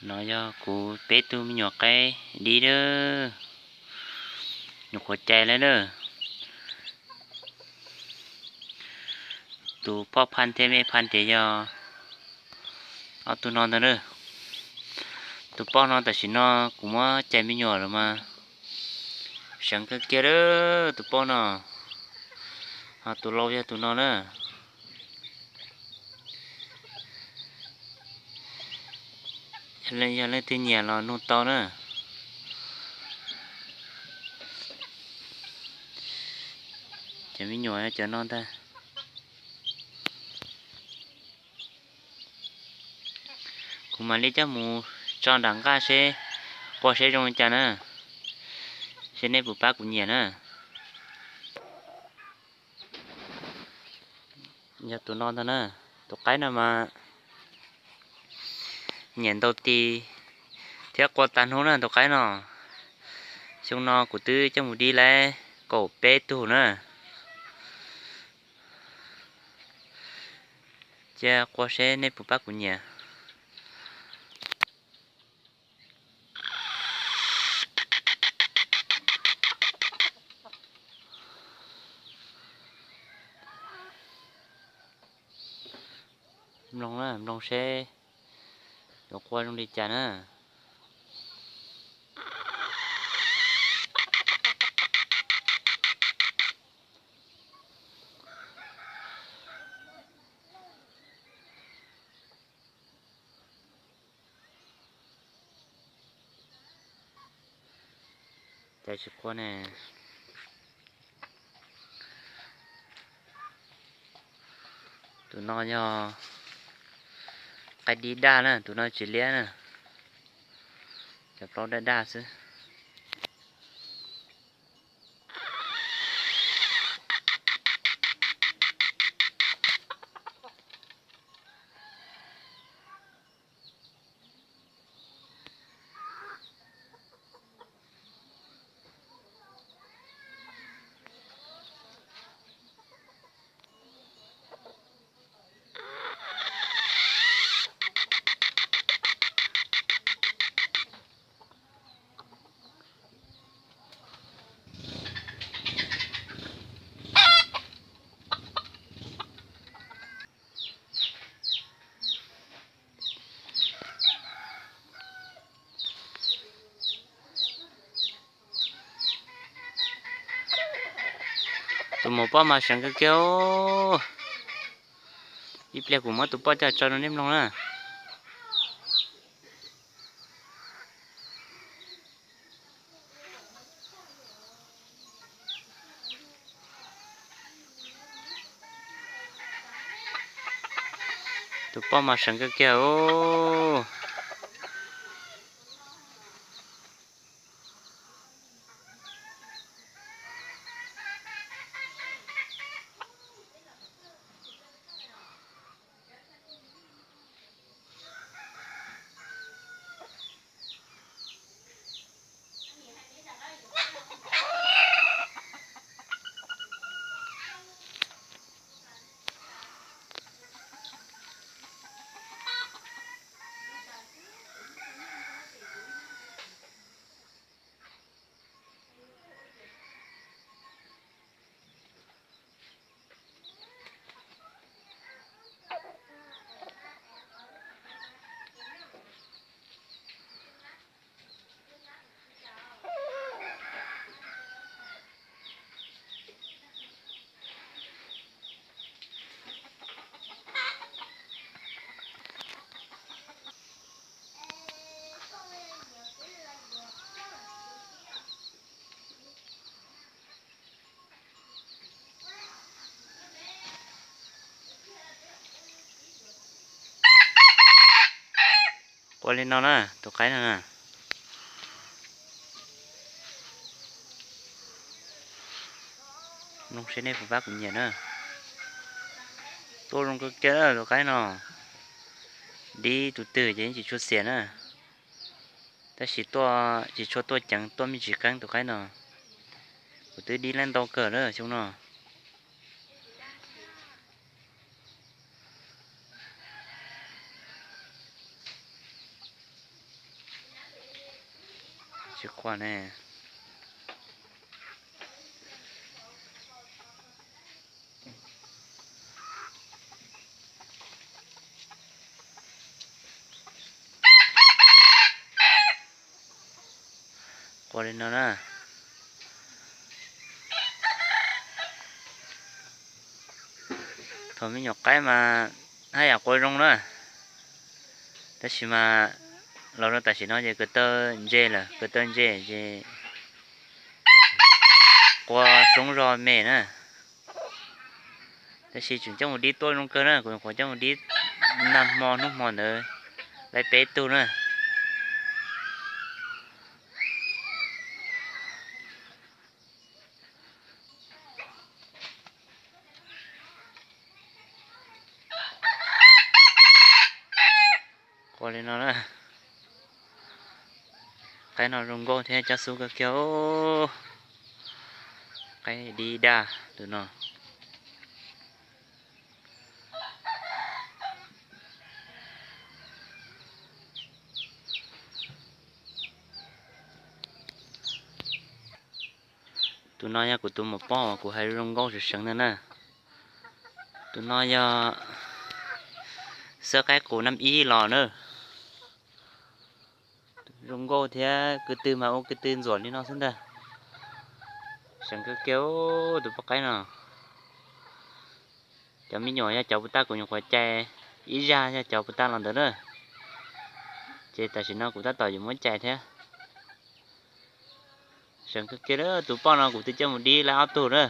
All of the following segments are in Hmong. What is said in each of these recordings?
No yog kuv peb tug me nyuam qaib dib lawm, nyuam qhuav cais lawm lawm. Tus poj phaj thiab me phaj ces yog ob tug no ntag na. Tus poj no tam sim no kuv muab cais me nyuam lawm mas seev kawg kiag lawm tus poj no. Ho tus laus yog tus no na. Yog leej twg nyiam los nug tau na. Cov me nyuam cov no ntag. Kuv mam li coj mus tso nram nqaj seb, qua seb zoo li cas na, seb nej puas pab kuv nyiam na. Yog tus no ntag na, tus qaib no mas nyiam ntaus tis thiab qua tag hnub na tus qaib no. Xyoo no kuv twb coj mus dib lawm kaum peb tug na. Cia qua seb nej puas pab kuv nyiam. Mloog na, mloog seb yuav qua zoo li cas na. Cas tsis qua ne? Tus no yog qaib dib daj na, tus no tsis liab na, cov plaub daj daj xwb. Tus maum poj mas seev kawg kiag. Ib pliag kuv muab tus poj coj tso rau nej mloog na. Tus poj mas seev kawg kiag os. Qua li no na, tus qaib no na. Mloog seb nej puas pab kuv nyiam na. Tuaj zoo kawg kiag tus qaib no. Dib tus twg ces yeej tsis tshua xiam na. Tab sis tuaj tsis tshua tuaj ceev, tuaj me ntsis qeeb tus qaib no. Kuv twb dib lab ntau kawg lawm xyoo no. Tsis quaj ne. Quaj li no na. Thaum me nyuam qaib mas haj yam quaj zoo na, tab sis mas los rau tam sim no ces kws tau ntse lawm, kws tau ntse ces quaj soob zog me na. Tab sis tseem coj mus dib tuaj zoo kawg na, kuv nyuam qhuav coj mus dib nag hmo hnub hmo ntawd, laib peb tug na. Quaj li no na. Qaib no zoo nkauj thiab cab xub kawg kiag. Qaib dib daj tus no. Tus no yog kuv tus maum poj uas kuv hais zoo nkauj seev seev ntawd na. Tus no yog xab qaib qus naj ib los na. Zoo nkauj thiab ko tw mas ua ko tw ntxuam li no xwb ntag. Seev kawg kiag tus poj qaib no. Cov me nyuam yog cov puas tag kuv nyuam qhuav cais ib zaj yog cov puas tag los ntawd na. Ces tam sim no kuv tab tom yuav muab cais thiab. Seev kawg kiag, tus poj no kuv twb coj mus dib lawm ob tug na.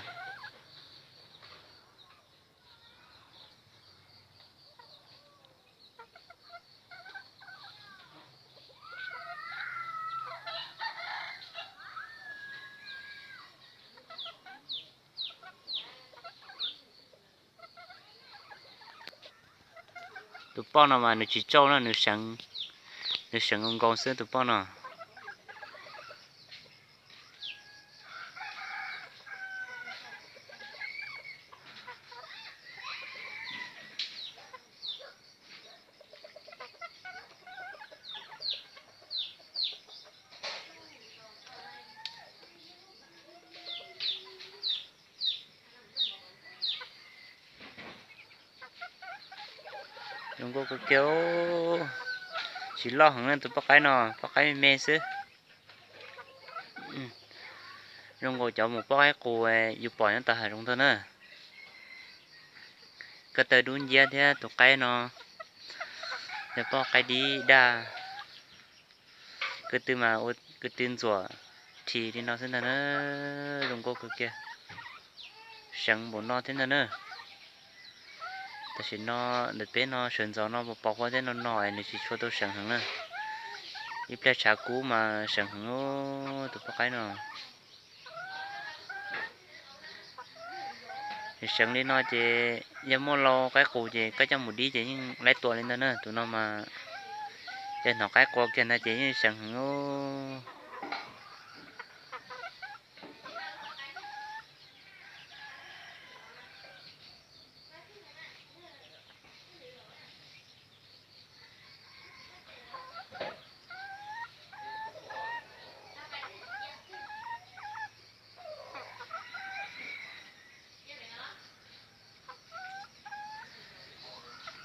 Tus poj no mas nws tsis tsauj na, nws seev, nws seev nkaus nkaus xwb tus poj no. Zoo nkauj kawg kiag, tsis loj heev na tus poj qaib no, poj qaib me me xwb. Zoo nkaus cov mus poj qaib qus yus pom nyob tau hav zoov ntag na. Ko taw dub nciab thiab tus qaib no yog poj qaib dib daj. Ko tw mas ua ko tw ntxuam rhis li no xwb ntag na. Zoo nkauj kawg kiag, seev npaum no thiab ntag na. Tam sim no ntawm peb no sawv ntxov no pos pos huab thiab no no nws tsis tshua tau seev heev na. Ib pliag tshav kub mas seev heev tus poj qaib no. Seev li no ces yog muaj lau qaib qus ces koj coj mus dib ces yeej laib tua li ntag na. Tus no mas yog hnov qaib qua kiag ntag ces yeej seev heev.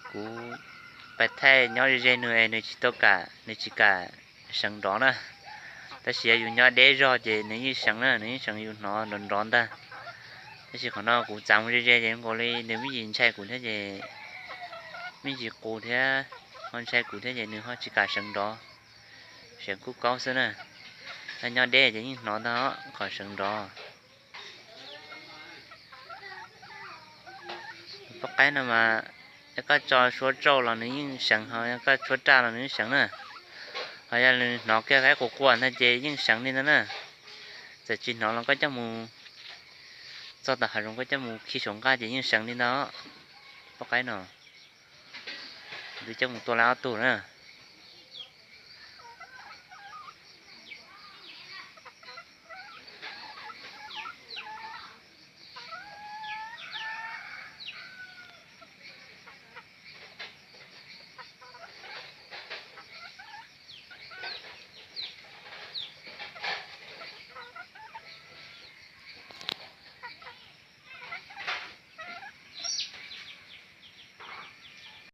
Kuv pais thaij nyob ze ze nws es nws tsis tau kam, nws tsis kam seev nrov na. Tab sis yog yus nyob deb zog ces nws yeej seev na, nws yeej seev yus hnov nrov nrov ntag. Tab sis qhov no kuv txav mus ze ze ces nkaus li nws me ntsis ntshai kuv thiab ces me ntsis qus thiab ho ntshai kuv thiab ces nws ho tsis kam seev nrov, seev kub kaub xwb na. Nyob deb ces yeej hnov ntag qhov seev nrov. Poj qaib no mas yog koj tso suab tsauj los nws yeej seev, ho yog koj tshuab raj los nws yeej seev na. Ho yog nws hnov kiag qaib qus qua ntag ces yeej seev li ntag na. Txawm tsis hnov los koj coj mus txog tom hav zoov koj coj mus khi saum nqaj ces yeej seev li ntag. Poj qaib no twb coj mus tua lawm ob tug na.